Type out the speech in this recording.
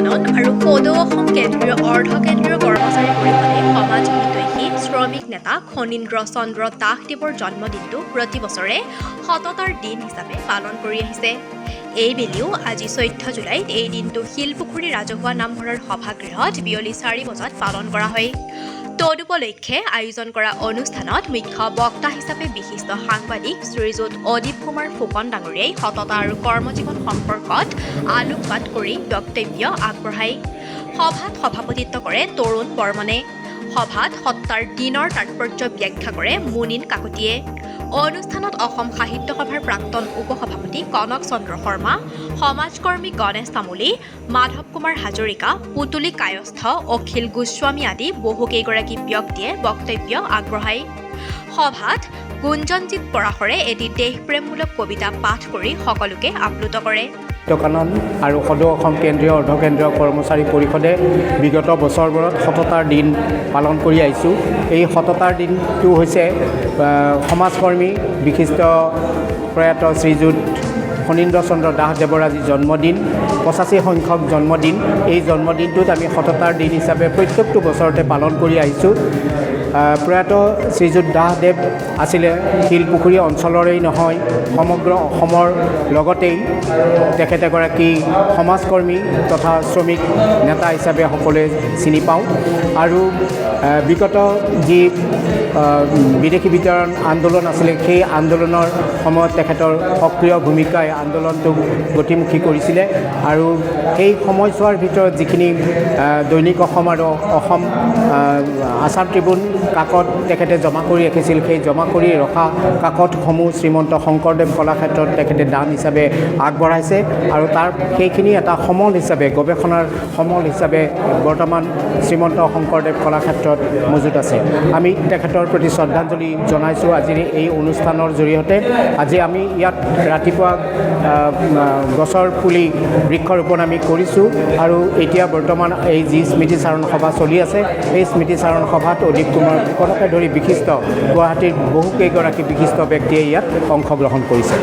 কানন আৰু সদৌ অসম কেন্দ্ৰীয় অৰ্ধ কেন্দ্ৰীয় কৰ্মচাৰী পৰিষদে সমাজ হিতৈষী শ্ৰমিক নেতা খনীন্দ্ৰ চন্দ্ৰ দাসদেৱৰ জন্মদিনটো প্ৰতি বছৰে সততাৰ দিন হিচাপে পালন কৰি আহিছে। এইবেলিও আজি 14 জুলাইত এই দিনটো শিলপুখুৰী ৰাজহুৱা নামঘৰৰ সভাগৃহত বিয়লি 4 বজাত পালন কৰা হয়। তদুপলক্ষে আয়োজন কৰা অনুষ্ঠানত মুখ্য বক্তা হিচাপে বিশিষ্ট সাংবাদিক শ্ৰীযুত অদীপ কুমাৰ ফুকন ডাঙৰীয়াই সততা আৰু কৰ্মজীৱন সম্পৰ্কত আলোকপাত কৰি বক্তব্য আগবঢ়ায়। সভাত সভাপতিত্ব কৰে তৰুণ বৰ্মনে। সভাত সততাৰ দিনৰ তাৎপৰ্য ব্যাখ্যা কৰে মুনীন কাকতিয়ে। অনুষ্ঠানত অসম সাহিত্য সভাৰ প্ৰাক্তন উপসভাপতি কনক চন্দ্ৰ শৰ্মা, সমাজকৰ্মী গণেশ তামুলী, মাধৱ কুমাৰ হাজৰিকা, পুতুলী কায়স্থ, অখিল গোস্বামী আদি বহুকেইগৰাকী ব্যক্তিয়ে বক্তব্য আগবঢ়ায়। সভাত গুঞ্জনজিৎ পৰাশৰে এটি দেশপ্ৰেমমূলক কবিতা পাঠ কৰি সকলোকে আপ্লুত কৰে। কানন আৰু সদৌ অসম কেন্দ্ৰীয় অৰ্ধকেন্দ্ৰীয় কৰ্মচাৰী পৰিষদে বিগত বছৰবোৰত সততাৰ দিন পালন কৰি আহিছোঁ। এই সততাৰ দিনটো হৈছে সমাজকৰ্মী বিশিষ্ট প্ৰয়াত শ্ৰীযুত ফণীন্দ্ৰ চন্দ্ৰ দাসদেৱৰ আজি জন্মদিন, 85 সংখ্যক জন্মদিন। এই জন্মদিনটোত আমি সততাৰ দিন হিচাপে প্ৰত্যেকটো বছৰতে পালন কৰি আহিছোঁ। প্ৰয়াত শ্ৰীযুত দাসদেৱ আছিলে শিলপুখুৰী অঞ্চলৰেই নহয়, সমগ্ৰ অসমৰ লগতেই তেখেত এগৰাকী সমাজকৰ্মী তথা শ্ৰমিক নেতা হিচাপে সকলোৱে চিনি পাওঁ। আৰু বিগত যি বিদেশী বিতাড়ন আন্দোলন আছিলে, সেই আন্দোলনৰ সময়ত তেখেতৰ সক্ৰিয় ভূমিকাই আন্দোলনটোক গতিমুখী কৰিছিলে। আৰু সেই সময়ছোৱাৰ ভিতৰত যিখিনি দৈনিক অসম আৰু অসম আছাম ট্ৰিবিউন কাকত তেখেতে জমা কৰি ৰাখিছিল, সেই জমা কৰি ৰখা কাকতসমূহ শ্ৰীমন্ত শংকৰদেৱ কলাক্ষেত্ৰত তেখেতে দান হিচাপে আগবঢ়াইছে। আৰু তাৰ সেইখিনি এটা সমল হিচাপে, গৱেষণাৰ সমল হিচাপে বৰ্তমান শ্ৰীমন্ত শংকৰদেৱ কলাক্ষেত্ৰত মজুত আছে। আমি তেখেতৰ প্ৰতি শ্ৰদ্ধাঞ্জলি জনাইছোঁ আজিৰ এই অনুষ্ঠানৰ জৰিয়তে। আজি আমি ইয়াত ৰাতিপুৱা গছৰ পুলি বৃক্ষৰোপণ আমি কৰিছোঁ। আৰু এতিয়া বৰ্তমান এই যি স্মৃতিচাৰণ সভা চলি আছে, এই স্মৃতিচাৰণ সভাত অদীপ কুমাৰ ফুকনকে ধৰি বিশিষ্ট গুৱাহাটীৰ বহুকেইগৰাকী বিশিষ্ট ব্যক্তিয়ে ইয়াত অংশগ্ৰহণ কৰিছে।